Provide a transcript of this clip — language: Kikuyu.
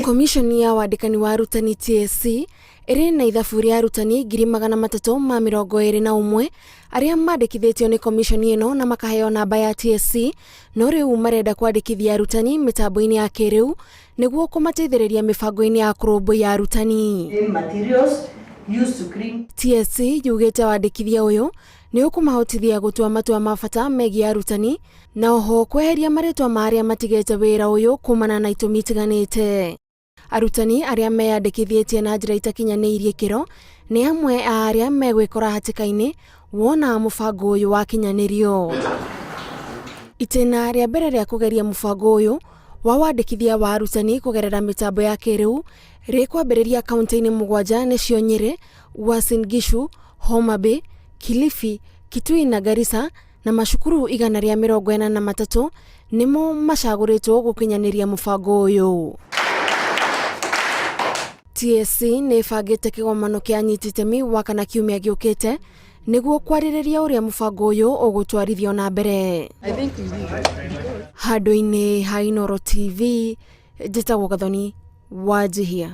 Komishoni ya wandĩkani wa arutani TSC ĩrĩ na ithabu rĩa arutani 321,000 arĩa mandĩkithĩtio nĩ komishoni ĩno na makaheo namba ya TSC, no rĩu marenda kwandĩkithia arutani mĩtambo-inĩ ya kĩrĩu nĩguo kũmateithĩrĩria mĩbango-inĩ ya kũrũmbũiya arutani. TSC yugĩte wandĩkithia ũyũ nĩ ũkũmahotithia gũtua matua ma bata megiĩ arutani na oho kweheria marĩtwa ma arĩa matigĩte wĩra ũyũ kumana na itũmi itiganĩte. Arutani arĩa meyandĩkithĩtie na njĩra itakinyanĩirie ikĩro nĩ amwe a arĩa megwĩkora hatĩka-inĩ wona mũbango ũyũ wakinyanĩrio. Itĩna rĩa mbere rĩa kũgeria mũbango ũyũ wa wandĩkithia wa arutani kũgerera mĩtambo ya kĩrĩu rĩkwambĩrĩria kaunti-inĩ 7 nĩcio Nyĩrĩ, Uasin Gishu, Homa Bay, Kilifi, Kitui na Garissa, na macukuru 143 nĩmo macagũrĩtwo gũkinyanĩria mũbango ũyũ. TSC nĩ ĩbangĩte kĩgomano kĩa anyiti itemi Wakana kiumia gĩũkĩte nĩguo kwarĩrĩria ũrĩa mũbango ũyũ ũgũtwarithio na mbere. Handũ-inĩ ha Inooro TV, njĩtagwo Gathoni Wanjihia.